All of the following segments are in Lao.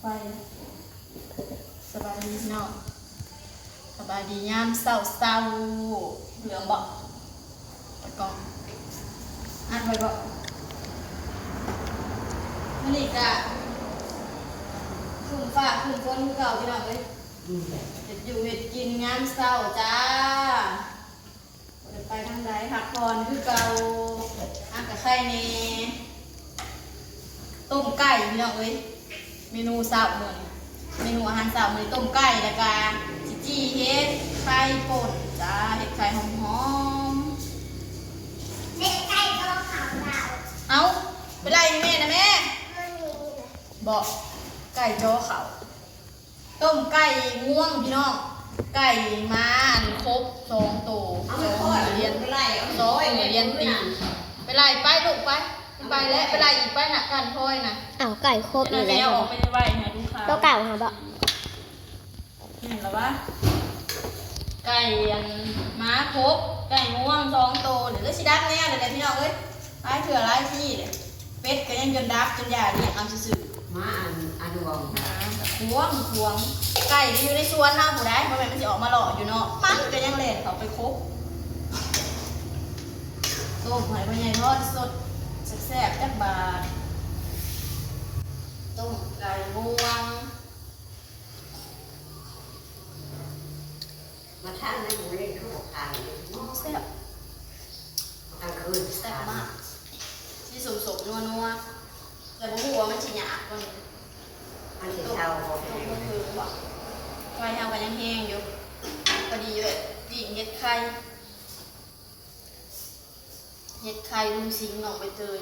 ໄປ ສະບາຍດີພີ່ນ້ອງ ສະບາຍດີຍາມເຊົ້າໆ ເຫຼືອງບໍ່ ຕະກ້ອງ ອັດໄວ້ບໍ່? ມື້ນີ້ກະ ຄຶ້ມຟ້າຄຶ້ມຝົນຄືເກົ່າພີ່ນ້ອງເອີຍ ເຮັດຢູ່ເຮັດກິນຍາມເຊົ້າຈ້າ. ບໍ່ໄດ້ໄປທາງໃດ ພັກຜ່ອນຄືເກົ່າ ຫາກະໄຄແດ່ ຕົ້ມໄກ່ພີ່ນ້ອງເອີຍ ເມນູເຊົ້າມື້ນີ້ ເມນູອາຫານເຊົ້າມື້ນີ້ ຕົ້ມໄກ່ ແລ້ວກະຊິຈີ່ເຫັດໄຂ່ປົ່ນຈ້າ ເຫັດໄຂ່ຫອມໆ. ເຮັດໄຂ່ຈໍເຂົ້າລາວ ເອົ້າ ໄປໄລ່ແມ່ນະແມ່ ບໍ່ ໄກ່ຈໍເຂົ້າ. ຕົ້ມໄກ່ງວງພີ່ນ້ອງ ໄກ່ມາອັນຄົບສອງໂຕ ສອງມື້ລຽນ ສອງມື້ລຽນຕີ ໄປໄລ່ໄປລູກໄປ ໄປແລ້ວ ໄປໄລ່ອີກໄປນະ ກັນພອຍນະ ອ້າວ ໄກ່ຄົບອີກແລ້ວ ເອົາໄປໄວ້ໃຫ້ລູກຄ້າ ໂຕເກົ່າຫາບໍ່ ແມ່ນລະວະ ໄກ່ອັນມາຄົບ ໄກ່ງວງສອງໂຕ ເດີຊິດັບແນວເດີພີ່ນ້ອງເອີຍ ຫຼາຍເທື່ອຫຼາຍທີເດ້ ເປັດກໍຍັງຈົນດັບຈົນຢ່າລ້ຽງເອົາຊື່ໆ ມາອັນ ອັນດວງ ມາກະຂວງຂວງ ໄກ່ກໍຢູ່ໃນສວນເຮົາພຸ້ນໃດ໋ ບໍ່ແມ່ນມັນຊິອອກມາເລາະຢູ່ເນາະ ມັນກໍຍັງແລ່ນເຂົ້າໄປຄົບ ຕົ້ມໃຫ້ພໍ່ໃຫຍ່ທອນສົດແຊບໆ ຈັກບາດ ຕົ້ມໄກ່ງວງ. ມາທາງໃນໝູ່ເລນຄືບໍ່ຂາຍເລີຍ ແຊບ ກາງຄືນແຊບມາກ ສີສົ້ມໆ ນົວໆ ແຕ່ບໍ່ຮູ້ວ່າມັນຊິຍາກບໍ່ນີ້ ມັນຊິເຊົາບໍ່ ຕົ້ມມື້ຄືນບໍ່ ໄຟເຮົາກໍຍັງແຮງຢູ່ ພໍດີແບບປີ້ງເຫັດໄຂ່ ເຫັດໄຂ່ລຸງສິງນ້ອງໃບເຕີຍ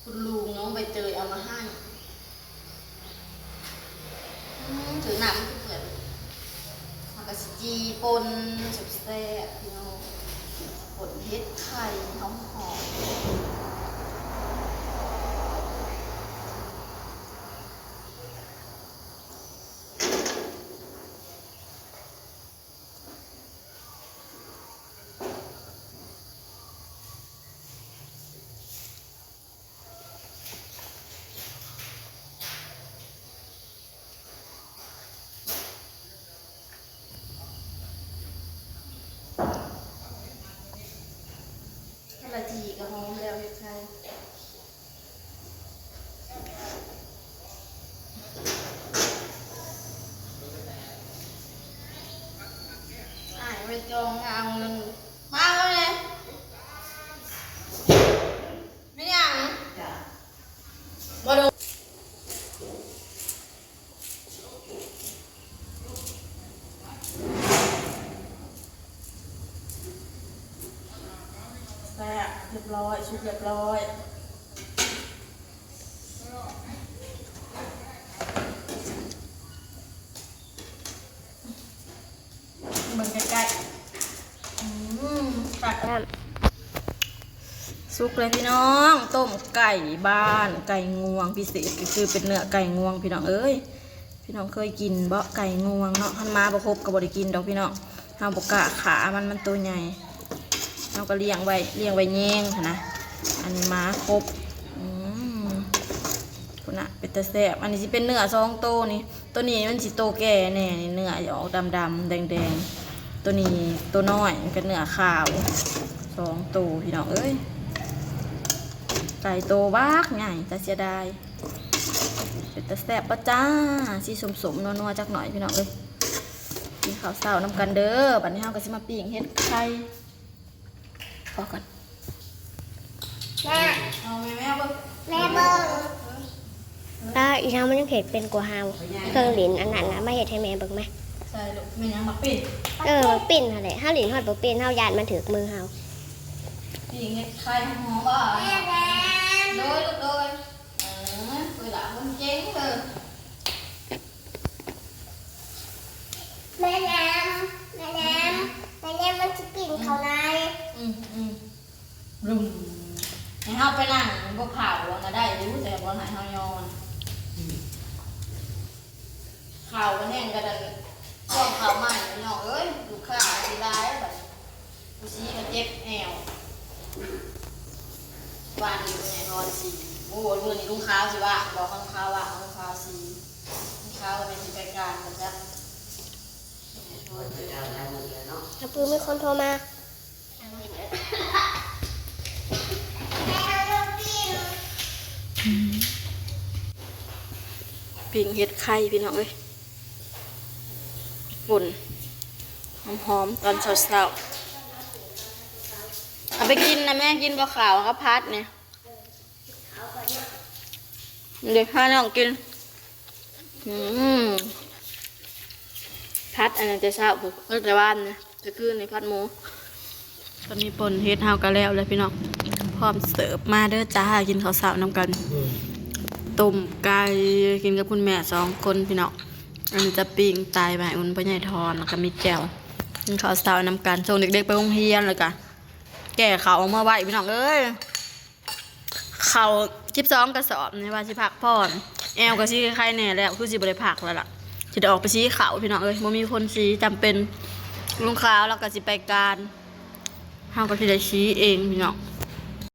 ຄຸນລຸງນ້ອງໃບເຕີຍເອົາມາໃຫ້ ອືມ ຖືກນ້ຳມັນຄືເປື່ອຍ ເຮົາກະຊິຈີ່ປົ່ນແຊບໆ ພີ່ນ້ອງ ປົ່ນເຫັດໄຂ່ຫອມໆ. ກະລະຈີກະຫອມແລ້ວ ເຮັດໄຂ່ ອ້າຍໄປຈອງມາເອົາເງິນ ມາເອົາແດ່ ແມ່ນຫຍັງ? ບໍ່ໂດນ. ແຊບ ຮຽບຮ້ອຍ ສຸກຮຽບຮ້ອຍ. ເບິ່ງໃກ້ໆ ອືມ ຄັກ ສຸກເລີຍພີ່ນ້ອງ ຕົ້ມໄກ່ບ້ານ ໄກ່ງວງ ພິເສດກໍຄືເປັນເນື້ອໄກ່ງວງພີ່ນ້ອງເອີຍ. ພີ່ນ້ອງເຄີຍກິນບໍ່ ໄກ່ງວງເນາະ? ຄັນມາບໍ່ຄົບກໍບໍ່ໄດ້ກິນດອກພີ່ນ້ອງ ເຮົາບໍ່ກ້າຂ້າມັນ ມັນໂຕໃຫຍ່ ເຮົາກໍລ້ຽງໄວ້ ລ້ຽງໄວ້ແຍງຫັ້ນນະ ອັນນີ້ມາຄົບ ອືມ ພຸ້ນນະ ເປັນຕາແຊບ. ອັນນີ້ຊິເປັນເນື້ອສອງໂຕນີ້ ໂຕນີ້ມັນຊິໂຕແກ່ແດ່ນີ້ ເນື້ອອອກດຳໆ ແດງໆ ໂຕນີ້ໂຕນ້ອຍ ມັນກໍເນື້ອຂາວ ສອງໂຕພີ່ນ້ອງເອີຍ ໄກ່ໂຕບັກໃຫຍ່ ຕາເສຍດາຍ. ເປັນຕາແຊບບໍ່ຈ້າ ສີສົ້ມໆ ນົວໆ ຈັກໜ້ອຍພີ່ນ້ອງເອີຍ. ກິນເຂົ້າເຊົ້ານຳກັນເດີ ບັດນີ້ເຮົາກໍຊິມາປີ້ງເຫັດໄຂ່ ພໍກ່ອນ ແມ່ ເອົາແມ່ ແມ່ເບິ່ງ ແມ່ເບິ່ງ ປ້າ ອີນາງມັນຍັງເຮັດເປັນກວ່າເຮົາ ເຄື່ອງຫຼິ້ນອັນນັ້ນນະ ມາເຮັດໃຫ້ແມ່ເບິ່ງແມະ. ໃສ່ລູກ ແມ່ນຫຍັງ ໝາກປີ້ງ? ເອີ ໝາກປີ້ງຫັ້ນແຫຼະ ເຮົາຫຼິ້ນຮອດບໍ່ເປັນ ເຮົາຢ້ານມັນຖືກມືເຮົາ. ປີ້ງເຫັດໄຂ່ຫອມໆ ບໍ່? ໂດຍລູກໂດຍ. ເອີ ເວລາມັນເກັ່ງເດີ. ແມ່ແນມ ແມ່ແນມ ແມ່ແນມມັນຊິປີ້ງເຂົ້າໃນ ອືມ ອືມ ບຶມ ໃຫ້ເຮົາໄປນັ່ງບໍ່ເຜົານະໄດ້ຢູ່ ແຕ່ບໍ່ໃຫ້ເຮົາຍ້ອນ ອືມ ເຂົ້າມັນແຫ້ງກະນັ້ນ ຊ່ວງເຂົ້າໃໝ່ພີ່ນ້ອງເອີຍ ລູກຄ້າຊິຫຼາຍບັດນີ້. ຜູ້ຊີ້ກໍເຈັບແອວ ວານນີ້ແມ່ນອນສີ ໂອ້ ໂອ້ ມື້ນີ້ລຸງຂາວຊິວ່າງບໍ່? ຂອງລຸງຂາວວ່າງ ລຸງຂາວຊິ ລຸງຂາວແມ່ນຊິໄປການບໍ່ຈັກ. ເອົາປືນ ມີຄົນໂທມາ. ປີ້ງເຫັດໄຂ່ພີ່ນ້ອງເອີຍ ຝຸ່ນ ຫອມໆ ຕອນເຊົ້າໆ. ເອົາໄປກິນນະແມ່ ກິນບໍ່ ເຂົ້າກັບຜັດນີ້. ເດ ພານ້ອງກິນ ອືມ ຜັດອັນນັ້ນແຕ່ເຊົ້າພຸ້ນ ເອີ ແຕ່ວານນີ້ ແຕ່ຄືນນີ້ຜັດໝູ. ຕອນນີ້ປົ່ນເຫັດເຮົາກໍແລ້ວແລ້ວພີ່ນ້ອງ ພ້ອມເສີບ ມາເດີຈ້າ ກິນເຂົ້າເຊົ້ານຳກັນ. ອືມ ຕົ້ມໄກ່ ກິນກັບຄຸນແມ່ສອງຄົນພີ່ນ້ອງ. ອັນນີ້ຈະປີ້ງໄກ່ໄວ້ອຸ່ນ ພໍ່ໃຫຍ່ທອນ ແລ້ວກໍມີແຈ່ວ ກິນເຂົ້າເຊົ້ານຳກັນ. ສົ່ງເດັກໆໄປໂຮງຮຽນ ແລ້ວກໍແກ່ເຂົ້າອອກມາໄວ້ພີ່ນ້ອງເອີຍ. ເຂົ້າສິບສອງກະສອບນີ້ວ່າຊິພັກຜ່ອນ ແອວກໍຊິໄຄແດ່ແລ້ວ ຄືຊິບໍ່ໄດ້ພັກແລ້ວລະ ຊິໄດ້ອອກໄປສີເຂົ້າພີ່ນ້ອງເອີຍ. ບໍ່ມີຄົນສີ ຈຳເປັນ ລຸງຂາວລາວກໍຊິໄປການ ເຮົາກໍຊິໄດ້ສີເອງພີ່ນ້ອງ.